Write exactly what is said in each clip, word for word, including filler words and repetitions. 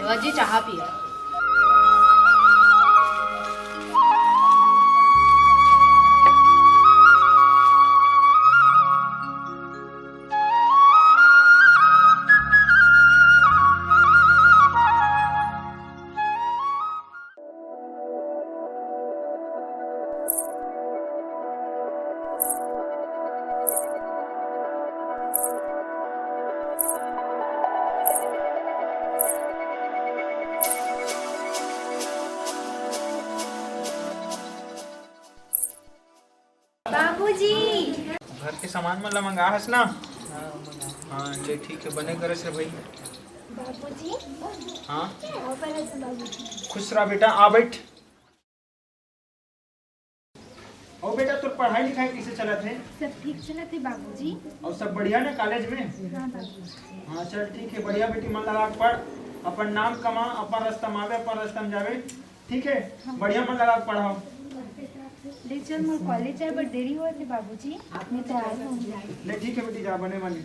बाबूजी, चाहा पिया। बाबूजी। घर के सामान मन ला मंगा हस ना? हाँ, ले ठीक है, बने करस रे भाई। बाबूजी। हाँ? का करत हस बाबूजी? खुश रह बेटा, आ बैठ। अउ बेटा, तोर पढ़ाई लिखाई कइसे चलत हे? सब ठीक चलत हे बाबूजी। अउ सब बढ़िया ना कॉलेज में? हाँ बाबूजी। हाँ, चल ठीक है, बढ़िया बेटी, मन लगा के पढ़, अपन नाम कमा, अपन रास्ता में आवे, अपन रास्ता में जावे, ठीक है? हाँ। बढ़िया मन लगा के पढ़ाओ। ले चल, मोर कॉलेज जाए बर देरी होत हे बाबूजी, मैं तैयार होऊंगी। ले ठीक है बेटी, जा बने बने।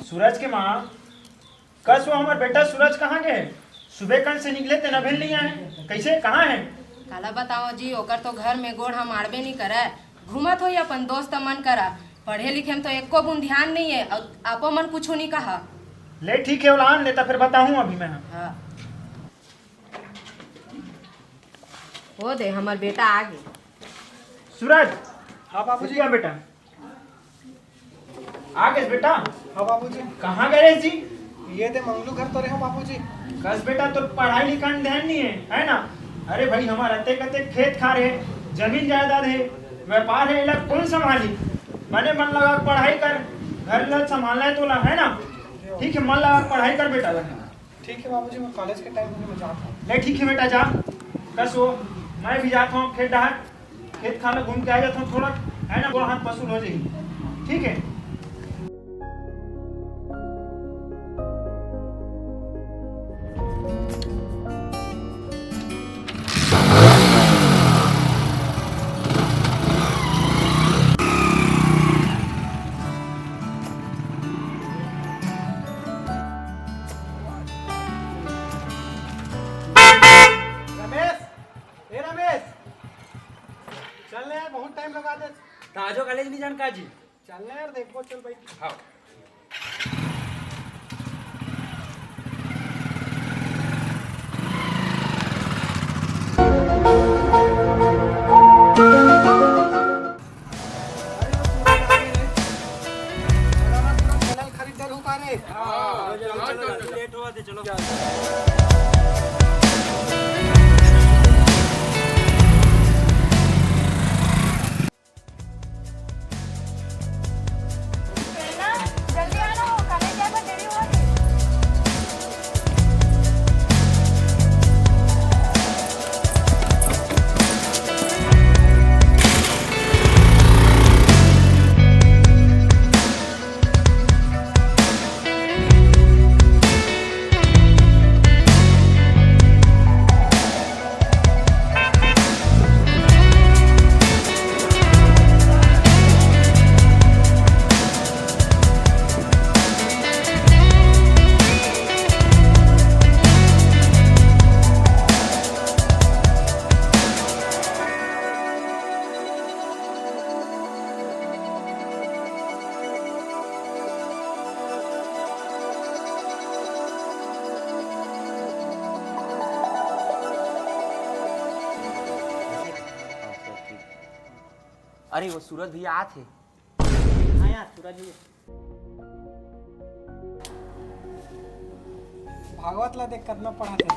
सूरज के माँ, कस वो हमर बेटा सूरज कहाँ गे? सुबह कन से निकले तेन अभी नइ आए, कइसे, कहाँ हे? काला बताओ जी, ओकर तो घर में गोड़ हम आड़बे नइ करय, घूमत होई अपन दोस्त मन करा। पढ़े लिखे में तो एको बूंद ध्यान नइ हे, अउ आपो मन कुछु नइ कहा। ले ठीक हे, ओला आन ले, त फिर बताहूँ अभी मैं। हाँ। ओ दे, हमर बेटा आ गे। सूरज, हाँ बाबूजी। उठ जा बेटा। आ गेस बेटा? हाँ बाबूजी। कहाँ गे रेहेस जी? ये दे मंगलू घर तो रेहेंव बाबूजी। कस बेटा, तोर पढ़ाई लिखाई में ध्यान नइ हे, है ना? अरे भाई, हमर अतेक अतेक खेत खार हे, जमीन जायदाद हे, व्यापार हे, एला कोन संभालही? बने मन लगा के पढ़ाई कर, घर ला संभालना हे तोला, है ना? ठीक है, मन लगा के पढ़ाई कर बेटा। ठीक है बाबूजी, मैं कॉलेज के टाइम में मैं जात हूँ। ले ठीक है बेटा, जा। कस वो, मैं भी जात हूँ खेत डहर, खेत खार ला घूम के आ जात हूँ थोड़ा, है ना, वो हाथ पसुल हो जाही। ठीक है। रमेश, ए रमेश, चल ना यार, बहुत टाइम लगा दे। त आजो कॉलेज नइ जान का जी? चल ना यार, देखबो, चल भाई। हाँ। अरे, वो पूरा आ गए रे। चलो ना, पूरा झोला खरीद डर हो पा रहे। हाँ, चलो, चलो, चलो, चलो। लेट हुआ थे, चलो। प्रेरणा, जल्दी आ ना, कॉलेज जाए बर देरी होवत हे। अरे, वो सूरज भैया आत हे। हाँ यार, सूरज भैया। भागवत ला देख, कतना पढ़त हे।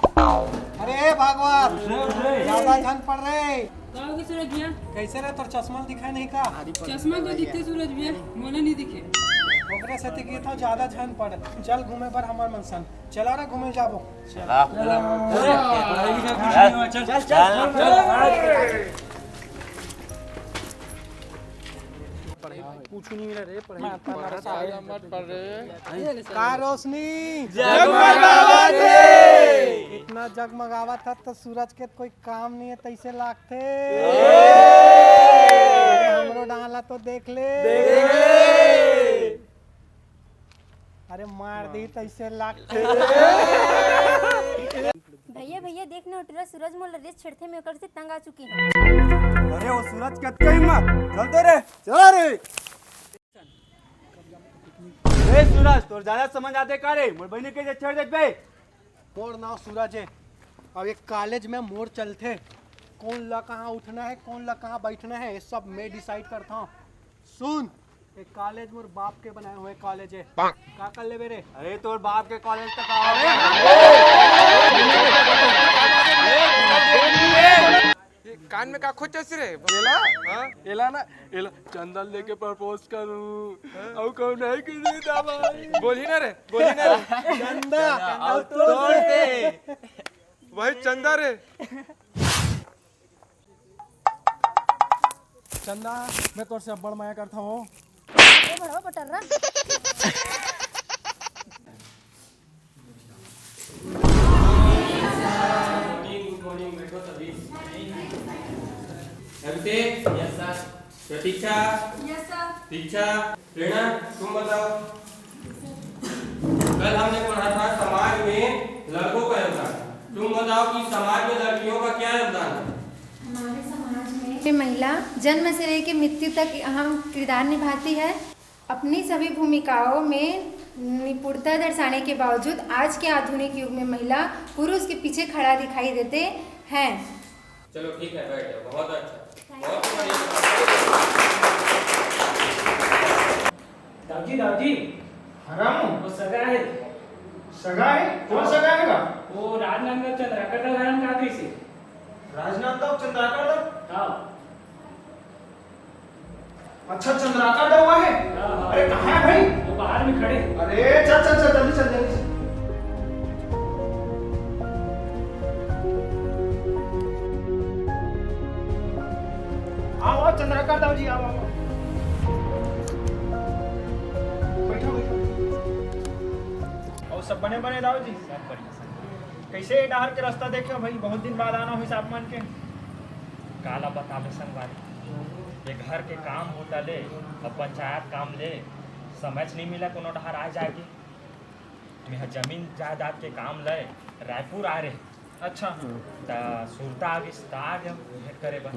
अरे भागवत, ज्यादा झन पढ़ रे। का हो गे सूरज भैया? कइसे रे, तोर चश्मा दिखाय नहीं का? चश्मा तो दिखथे सूरज भैया, मोला नइ दिखे। ओकरे सेती कहिथंव ज्यादा झन पढ़, चल घूमे बर हमर मन संग। चला रे, घूमे जाबो। चल। चल, चल, चल। पढ़ाई कुछ नहीं मिला रे, पढ़ाई। पढ़ाई मत पढ़ रे। का रोशनी? जगमगावत हे। इतना जगमगावत हे त सूरज के कोई काम नहीं हे, तइसे लागथे। अरे, हमरो डाला तो देख ले। देख ले। अरे मार दी तैसे लागथे। भैया, भैया, देख ना, ओ टूरा सूरज मोला रेस छेड़थे, मैं ओकर से तंग आ चुकी हूँ। अरे, वो सूरज कतका हिम्मत, चल तो रे। चल रे। ए सूरज, तोर ज्यादा समझ आथे का रे? मोर बहिनी के जे छेड़ देबे। मोर नाव सूरज हे। अब एक कॉलेज में मोर चलथे, कौन ला कहाँ उठना है, कौन ला कहाँ बैठना है, ये सब मैं डिसाइड करता हूँ। सुन, ये कॉलेज मोर बाप के बनाए हुए कॉलेज है। का कर लेबे रे? अरे, तोर बाप के कॉलेज तक आओ रे। ये कान में का खोचस रे? एला? हाँ? एला ना, एला चंदा लेके प्रपोज करूं। हाँ? अउ कहूं नहीं कि नहीं दादा। बोली ना रे, बोली ना रे। चंदा, अब अब तोर तोर से। से। वही चंदा रे। चंदा, मैं तोर से अब्बड़ मया करता हूँ। ए भड़वा बटर्रा। Good morning, बैठो सभी। अभिषेक, yes sir। प्रतीक्षा, yes sir। दीक्षा, प्रेरणा, तुम बताओ। कल हमने पढ़ा था समाज में लड़कों का योगदान। तुम बताओ कि समाज में लड़कियों का क्या योगदान है? हमारे समाज में महिला जन्म से लेकर मृत्यु तक अहम किरदार निभाती है। अपनी सभी भूमिकाओं में निपुणता दर्शाने के बावजूद आज के आधुनिक युग में महिला पुरुष के पीछे खड़ा दिखाई देते हैं। चलो ठीक है, बैठ जाओ। बहुत अच्छा, बहुत बढ़िया। दाऊजी, दाऊजी। हाँ रामू। वो सगा है। सगा है? कौन सगा है बा? वो राजनांदगांव चंद्राकर का घर हम कहा कैसे? राजनांदगांव चंद्राकर दा? हाँ। अच्छा, चंद्राकर दा हुआ है? हाँ, हाँ। अरे, कहाँ है भाई? वो बाहर में खड़े। अरे, चल, चल, चल, जल्दी चल, जल्दी चल। आओ, आओ, चंद्राकर दाऊ जी, आओ, आओ। बैठो, बैठो। और सब बने बने दाऊ जी? सब बढ़िया, सब बढ़िया। कैसे ये डहर के रास्ता देखे हो भाई? बहुत दिन बाद आना होइस आप मन के। काला बताबे संगवारी, ये घर के काम होता ले, अब पंचायत काम ले, समय नहीं मिला कोनो डहर आ जाए के। मेहा जमीन जायदाद के काम ले रायपुर आ रहे। अच्छा। त सुरता आ गिस, त आ गया भेंट करे बर।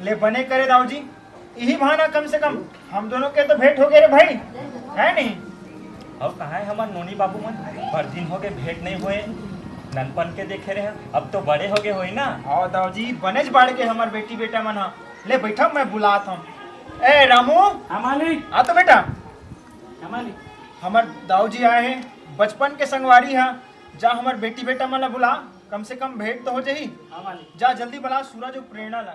ले बने करे दाऊ जी, इही बहाना कम से कम हम दोनों के तो भेंट हो गए रे भाई, है नहीं? अउ कहाँ है हमार नोनी बाबू मन? बड़ दिन हो गए भेंट नहीं हुए, ननपन के देखे रहे, अब तो बड़े हो गए होई ना? आओ दाऊ जी, बनेच बाढ़ के हमार बेटी बेटा मन हा। ले बैठा, मैं बुलात हूँ। ए रामू, हाँ मालिक। आ तो बेटा। हाँ मालिक। हमर दाऊ जी आए हैं, बचपन के संगवारी हा। जा हमर बेटी बेटा मन ला बुला, कम से कम भेंट तो हो जाही। हाँ मालिक। जा जल्दी बुला सूरज अउ प्रेरणा ला।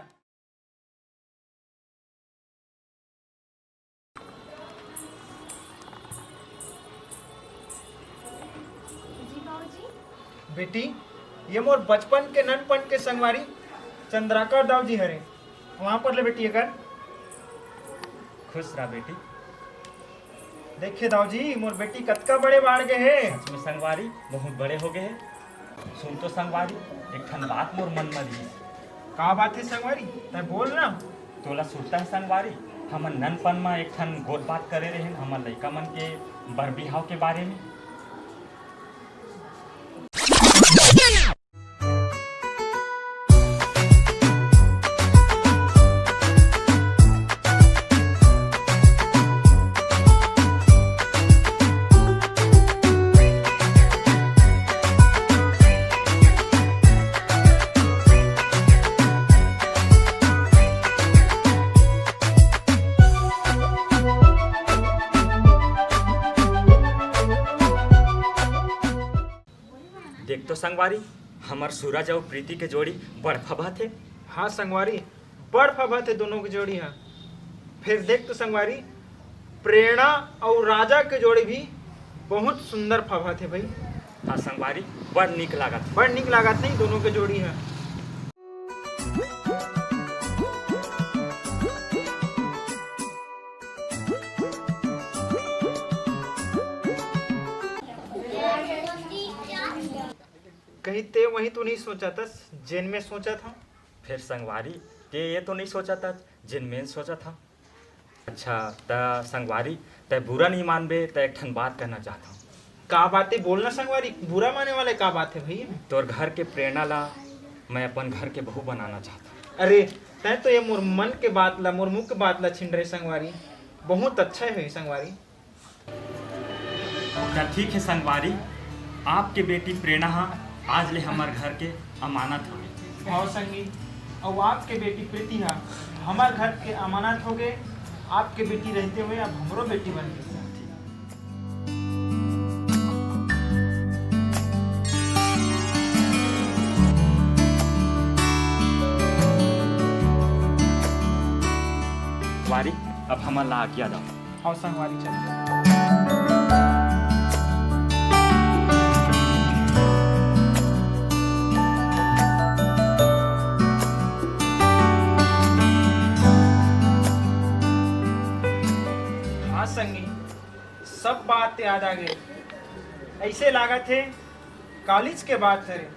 जी बाबूजी। बेटी, ये मोर बचपन के ननपन के संगवारी चंद्राकर दाऊ जी हरे। वहाँ पर ले बेटी एकर। खुश रह बेटी। देखे दाऊ जी, मोर बेटी कतका बड़े बाढ़ गए हे। सच में संगवारी, बहुत बड़े हो गए हे। सुन तो संगवारी, एक ठन बात मोर मन म रहिस। का बात हे संगवारी? तैं बोल ना। तोला सुरता हे संगवारी, हमन ननपन म एक ठन गोठ बात करे रहेन, हमर लइका मन के बर बिहाव के बारे में। देख तो संगवारी, हमर सूरज अउ प्रीति के जोड़ी बड़ फभाथे। हाँ संगवारी, बड़ फभाथे दोनों के जोड़ी हा। फिर देख तो संगवारी, प्रेरणा अउ राजा के जोड़ी भी बहुत सुंदर फभाथे भाई। हाँ संगवारी, बड़ नीक लागत। बड़ नीक लागत नहीं दोनों के जोड़ी हा। कहीं ते वही तो नहीं सोचा था, जेन में सोचा था। फिर संगवारी, ते ये तो नहीं सोचा था, जेन में सोचा था। अच्छा, त संगवारी, तै बुरा नहीं मानबे, त एक ठन बात कहना चाहत हूँ। का बात है? बोलना संगवारी, बुरा माने वाला का बात है भाई? तोर घर के प्रेरणा ला मैं अपन घर के बहू बनाना चाहत हूँ। अरे, तै तो ये मोर मन के बात ला, मोर मुंह के बात ला छीन रहे संगवारी। बहुत अच्छा है संगवारी। त ठीक है संगवारी, आपके बेटी प्रेरणा हा आज ले हमर घर के अमानत हवे। हाँ संगी, अउ आपके बेटी प्रीति हा हमर घर के अमानत होगे। आपके बेटी रहते हुए अब हमरो बेटी बन गई। संगवारी, अब हमन ला आज्ञा दो। हाँ संगवारी, चल। हाँ संगी, सब बात याद आ गई। ऐसे लागत है कालिज के बात हरे।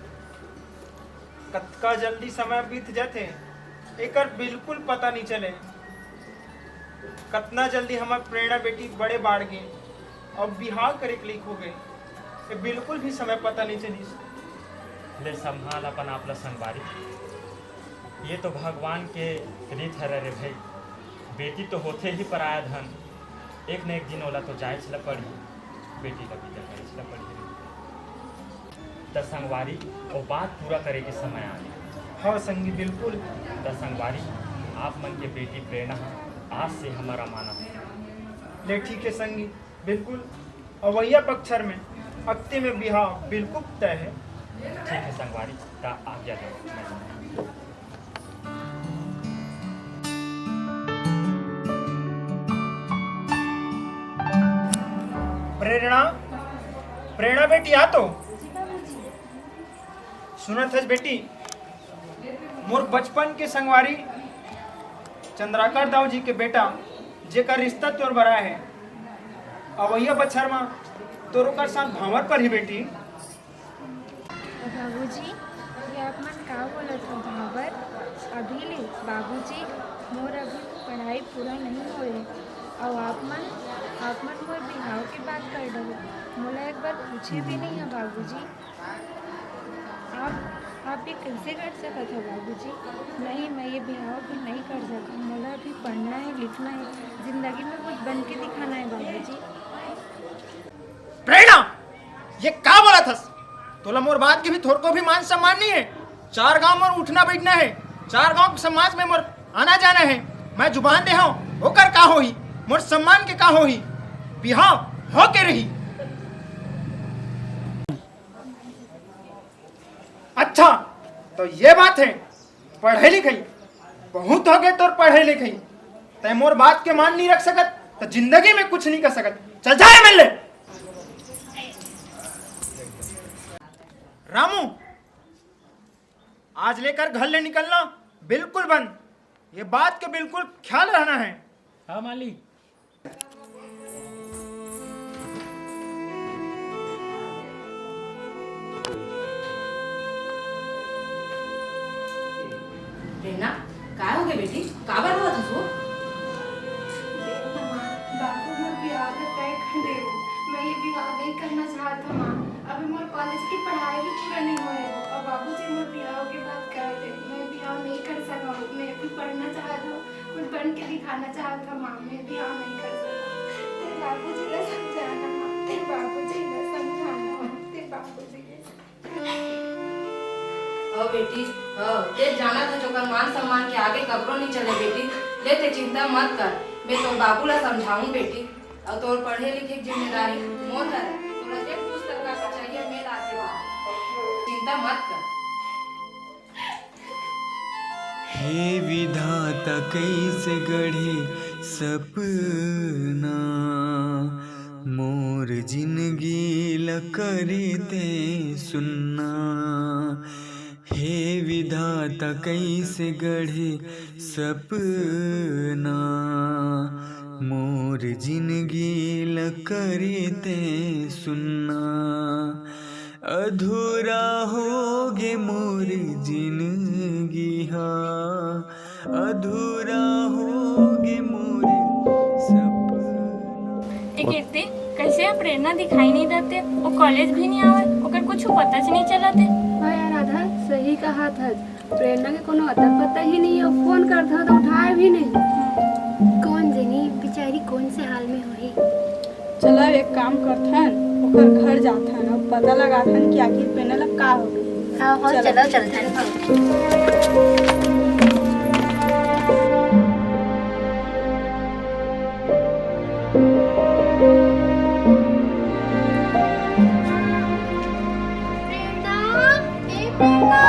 कतका जल्दी समय बीत जाथे, एकर बिल्कुल पता नहीं चले। कतना जल्दी हमर प्रेरणा बेटी बड़े बाढ़ गे, अब बिहाव करे के लइक हो गए, ये बिल्कुल भी समय पता नहीं चलिस। ले संभाल अपन आप ला संगवारी, ये तो भगवान के रीत हरे रे भाई। बेटी तो होथे ही पराया धन, एक न एक दिन ओला तो जायच ल पड़ही, बेटी ल बिदा करेच ल पड़ही। त संगवारी, ओ बात पूरा करे के समय आ गे। हाँ संगी, बिल्कुल। त संगवारी, आप मन के बेटी प्रेरणा ह आज से हमर अमानत है। ले ठीक है संगी, बिल्कुल। अवैया पक्षर में अक्ति में बिहाव बिल्कुल तय है। ठीक है संगवारी, त आज्ञा दो। प्रेरणा, प्रेरणा बेटी, आ तो। सुनत हस बेटी, मोर बचपन के संगवारी चंद्राकर दाऊ जी के बेटा, जेकर रिश्ता तोर बरा है, अवैया बछर मा तोर ओकर साथ भांवर परही बेटी। बाबूजी, ये आप मन का बोलत हो भांवर? अभी ले बाबूजी, मोर अभी पढ़ाई पूरा नहीं होए, अउ आप मन, आप मन मोर बिहाव के बात कर डरे, मोला एक बार पूछे भी नहीं है बाबूजी। आप, आप ये कैसे कर सकत हो बाबूजी? नहीं, मैं ये बिहाव भी नहीं कर सकूँ, मोला अभी पढ़ना है, लिखना है, जिंदगी में कुछ बन के दिखाना है बाबूजी। प्रेरणा, ये का बोलत हस? तोला मोर बात के भी थोरको भी मान सम्मान नहीं है। चार गांव मोर उठना बैठना है, चार गांव के समाज में मोर आना जाना है। मैं जुबान दे हूँ, ओकर का होही, मोर सम्मान के का होही? बिहाव हो के रही। अच्छा, तो ये बात है, पढ़े लिखे बहुत हो गए तोर पढ़े लिखे, तै मोर बात के मान नहीं रख सकत, तो जिंदगी में कुछ नहीं कर सकत। चल जाए मिल ले। रामू, आज लेकर घर ले निकलना बिल्कुल बंद। ये बात के बिल्कुल ख्याल रहना है। हाँ मालिक। प्रेरणा, काय हो गए बेटी? काबर रोवत हस वो? देख ना माँ, बाबू मोर बिहाव ला तय कर दे वो। मैं ये बिहाव नहीं करना चाहत हूँ माँ। अभी मोर कॉलेज की पढ़ाई भी पूरा नहीं होए वो। अब बाबूजी मोर बिहाव के बात करे थे। मैं बिहाव नहीं कर सकूँ। मैं कुछ पढ़ना चाहत हूँ, कुछ बन के दिखाना चाहत हूँ माँ। मैं बिहाव नहीं कर सकूँ। तेरे बाबूजी ला समझाना माँ, तेरे बाबूजी ला समझाना माँ, तेरे बाबूजी ला। हव बेटी, हव, ते जानत हस, ओकर मान सम्मान के आगे ककरो नइ चले बेटी। ले ते चिंता मत कर, मैं तोर बाबू ला समझाहूँ बेटी। अउ तोर पढ़े लिखे के जिम्मेदारी मोर हरे। तोला जेन पुस्तक का चाहिए, मैं ला देहूँ। चिंता मत कर। हे विधाता, कइसे गढ़े सपना, मोर जिनगी ल करे ते सुन्ना। हे विधाता, कइसे गढ़े सपना, मोर जिनगी ल करे ते सुन्ना। अधूरा होगे मोर जिनगी हा, अधूरा होगे मोर कीर्ति, कैसे प्रेरणा दिखाई नहीं देते? वो कॉलेज भी नहीं आवे, ओकर कुछ पता च नहीं चलते। हाँ यार राधा, सही कहा था। प्रेरणा के कोनो अता पता ही नहीं है, फोन करथन तो उठाए भी नहीं। कौन जनी बेचारी कौन से हाल में होही। चला, एक काम करथन, ओकर घर जाथन अउ पता लगाथन कि आखिर प्रेरणा ला का हो गई। हाँ, हाँ, चला। चलो, चलथन। प्रेरणा, ए प्रेरणा।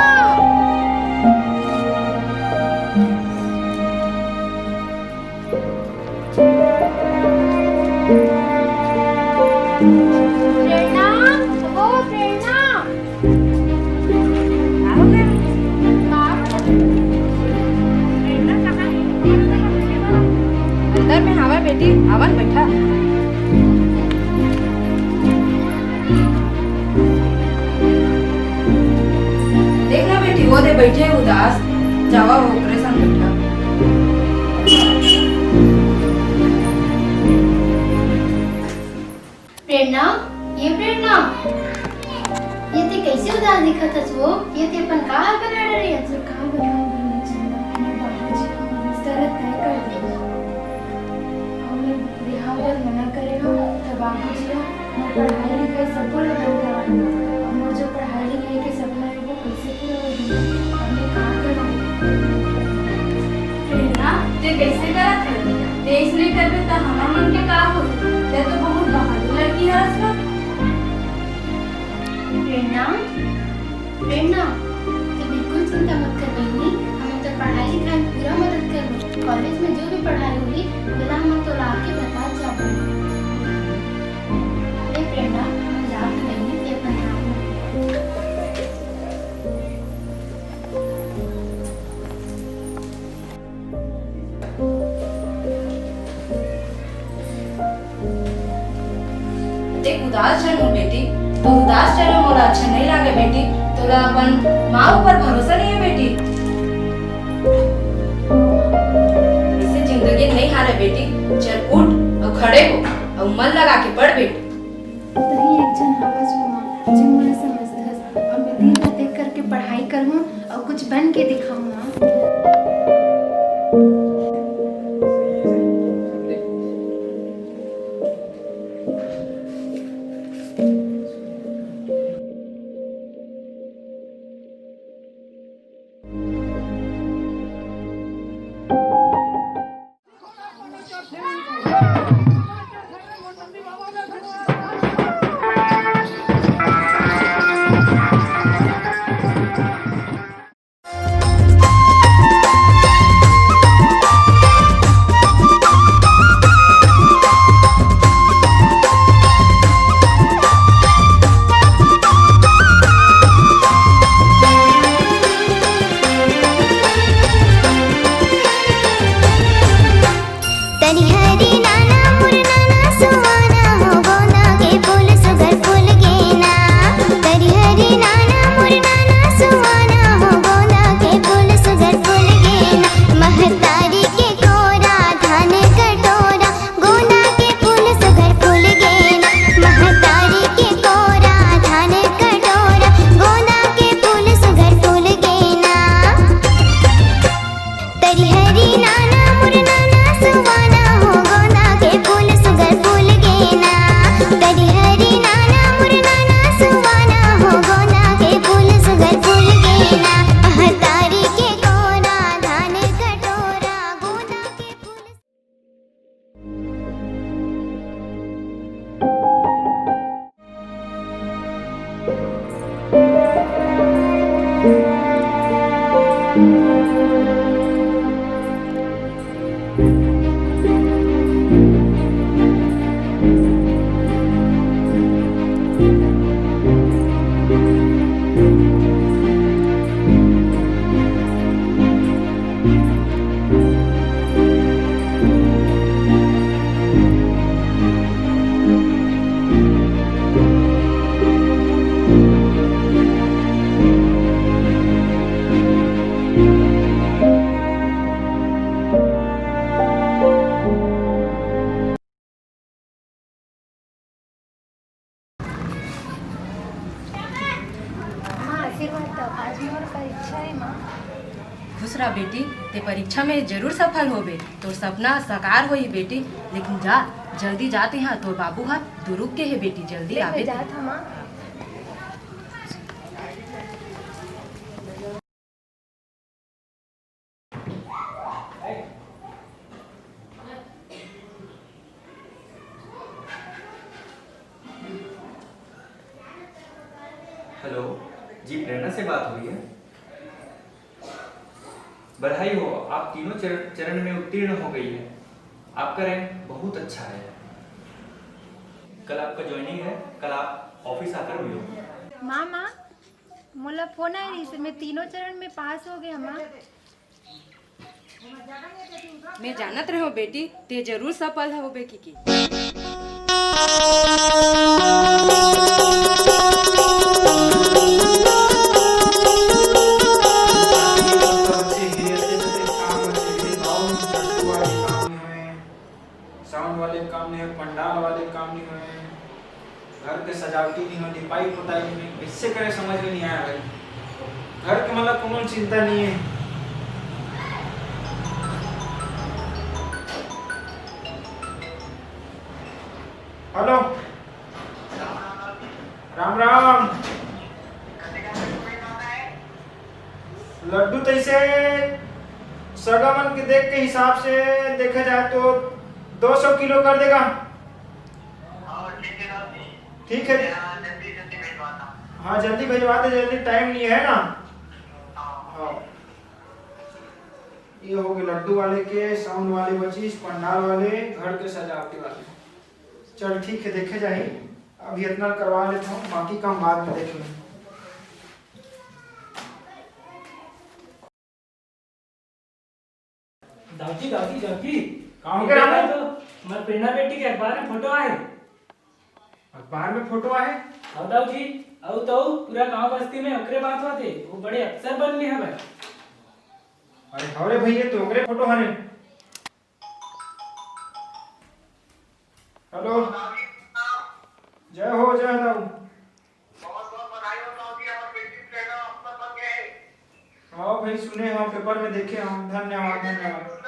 प्रेरणा, ओ प्रेरणा। का हो गया? प्रेरणा कहाँ है? अंदर में हवा बेटी, आवा न बैठा। देख ना बेटी, वो दे बैठे उदास, जावा वो ओकरे संग बैठा। प्रेरणा, ये प्रेरणा, ये ते कैसे उदास दिखत हस वो? ये ते अपन का हाल बना डरे हस? का बताऊं बहिनी चंदा, मैं बाबूजी के रिश्ता ला तय कर दे हंव। अउ मैं बिहाव बर मना करे हंव, त बाबूजी ह मोर पढ़ाई लिखाई सबो ला बंद करा दे। अब मोर जो पढ़ाई लिखाई के सपना हे, वो कैसे पूरा होही? अब मैं का करंव? प्रेरणा, ते कैसे करत हस? ते अइसने करबे त हमर मन के का होही? ते तो बहुत बहादुर लड़की हरस ना। प्रेरणा, प्रेरणा, तैं बिल्कुल चिंता मत कर बहिनी, हमन तोर पढ़ाई लिखाई में पूरा मदद करबो। कॉलेज में जो भी पढ़ाई होही, ओला हमन तोला आके बता जाबो। ए प्रेरणा, हमन जात हन बहिनी, तैं अपन ध्यान रख। देख, उदास झन हो बेटी, तो उदास चेहरा मोला अच्छा नहीं लागे बेटी। तोला अपन माँ ऊपर भरोसा नहीं है बेटी। इससे जिंदगी नहीं हारे बेटी। चल उठ अउ खड़े हो अउ मन लगा के पढ़ बेटी। तहीं एक झन हवस हो माँ, जो मोला समझथस। अब मैं दिन रात एक करके पढ़ाई करहूँ अउ कुछ बन के दिखाऊँ माँ। दूसरा बेटी, ते परीक्षा में जरूर सफल होबे, तोर सपना साकार होही बेटी। लेकिन जा, जल्दी जा, तिहा तोर बाबू ह दुरुग के हे बेटी, जल्दी आबे। हेलो जी, प्रेरणा से बात हुई है? बधाई हो, आप तीनों चरण चरण में उत्तीर्ण हो गई है। आपका रैंक बहुत अच्छा है। कल आपका ज्वाइनिंग है, कल आप ऑफिस आकर मिलो। माँ, माँ, मोला फोन आए रहिस, मैं तीनों चरण में पास हो गया माँ। मैं जानत रहेंव बेटी, ते जरूर सफल होबे कहिके। साउंड वाले काम नहीं होय, पंडाल वाले काम नहीं होय, घर के सजावटी नहीं होय, लिपाई पोताई नहीं होय, कैसे करे समझ में नहीं आया भाई। घर के मतलब कोनो चिंता नहीं है। हेलो, राम राम। लड्डू तैसे सगा मन के देख के हिसाब से देखा जाए तो दो सौ किलो कर देगा। ठीक है। हाँ, जल्दी भिजवा दे, जल्दी, टाइम नहीं है ना। हाँ, ये हो गए लड्डू वाले के, साउंड वाले बचिस, पंडाल वाले, घर के सजावटी वाले। चल ठीक है, देखे जाही, अभी इतना करवा लेता हूँ, बाकी काम बाद में देख लेंगे। दाऊजी, दाऊजी, दाऊजी। का हो गया, देखा रामू? तो, मोर प्रेरणा बेटी के अखबार में फोटो आए। अखबार में फोटो आए? हाँ दाऊजी, अउ तो पूरा गांव बस्ती में ओकरे बात होथे, वो बड़े अफसर बन गए हवे। अरे हव रे भैया, तो ओकरे फोटो हरे। हेलो, जय हो, जय हो। बहुत बहुत बधाई हो दाऊजी, हमर बेटी प्रेरणा अफसर बन गए। हाँ भाई, सुने हो, पेपर में देखे हो। धन्यवाद, धन्यवाद।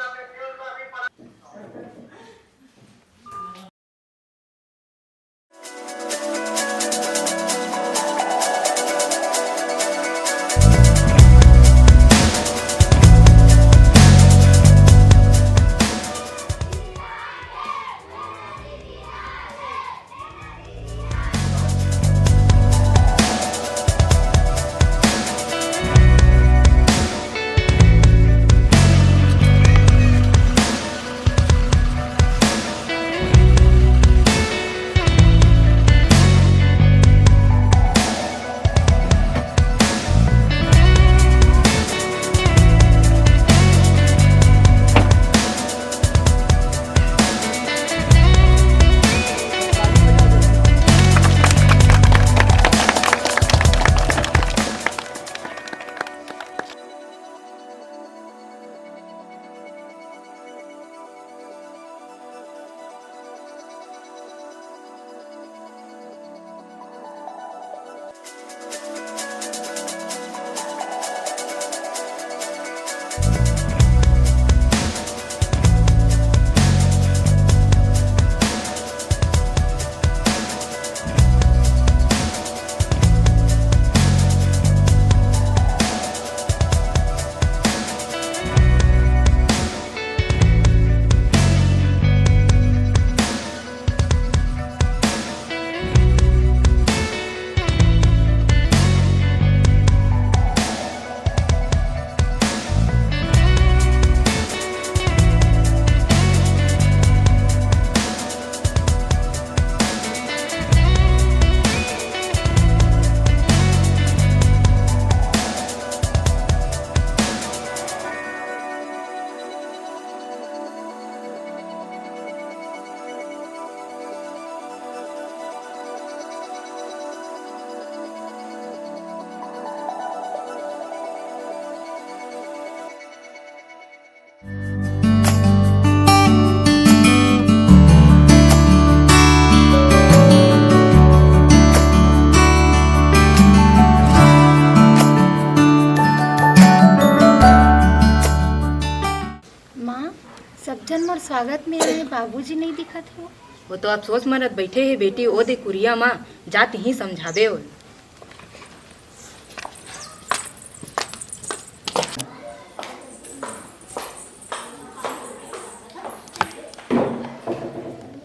स्वागत में आए बाबूजी नहीं दिखत हे। वो तो अफसोस मरत बैठे हे बेटी, ओ दे कुरिया मा, जा तिही समझाबे ओला।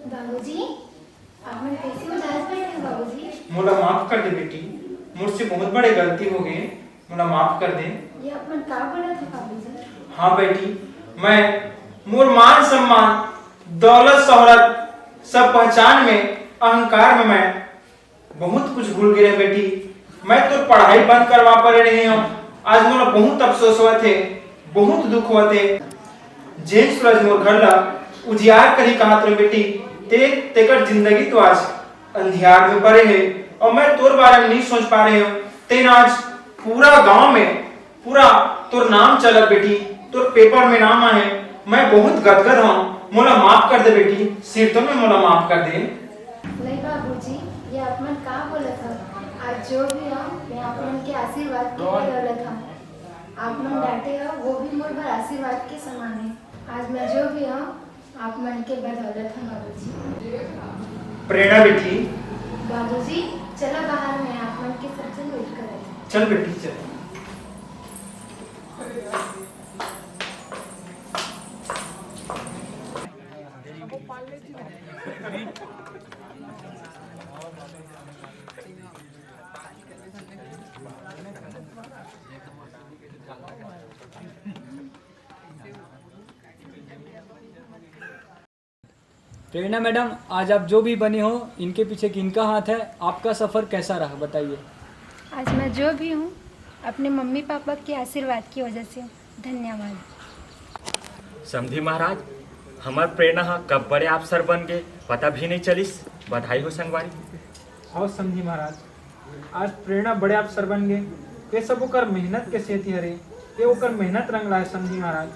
बाबूजी, आप मन कैसे उदास बैठे हो बाबूजी? मोला माफ कर दे बेटी, मोर से बहुत बड़े गलती हो गए, मोला माफ कर दे। ये आप मन का बोलत हो बाबूजी? हाँ बेटी, मैं मोर मान सम्मान, दौलत शोहरत, सब पहचान में, अहंकार में मैं बहुत कुछ भूल गे रहे बेटी। मैं तोर पढ़ाई बंद करवा परे रहे हूँ, आज मोला बहुत अफसोस होवत हे, बहुत दुख होवत हे। जेन सूरज मोर घर ला उजियार करही कहत रहे बेटी, ते तेकर जिंदगी तो आज अंधियार में परे हे, और मैं तोर बारे में नहीं सोच पा रहे हूँ। तेन आज पूरा गांव में पूरा तोर नाम चलत बेटी, तोर पेपर में नाम आहे। मैं बहुत गदगद हूँ, मोला माफ कर दे बेटी, सिरतोन में मोला माफ कर दे। नहीं बाबूजी, ये आप मन का बोलत हव? आज जो भी हूँ, मैं आप मन के आशीर्वाद के बदौलत हूँ। आप मन डांटे हो, वो भी मोर बर आशीर्वाद के समान है। आज मैं जो भी हूँ, आप मन के बदौलत हूँ बाबूजी। प्रेरणा बेटी। बाबूजी, चलो बाहर, मैं आप मन के सबसे wait करत हूँ। चल बेटी, चल। प्रेरणा मैडम, आज आप जो भी बने हो, इनके पीछे किनका हाथ है, आपका सफर कैसा रहा, बताइए। आज मैं जो भी हूँ, अपने मम्मी पापा के आशीर्वाद की वजह से हूँ। धन्यवाद। समधी महाराज, हमर प्रेरणा ह कब बड़े अफसर बन गे, पता भी नहीं चलिस। बधाई हो संगवारी। हव समधी महाराज, आज प्रेरणा बड़े अफसर बन गे, ये सब ओकर मेहनत के सेती हरे, ये ओकर मेहनत रंग लाए समधी महाराज।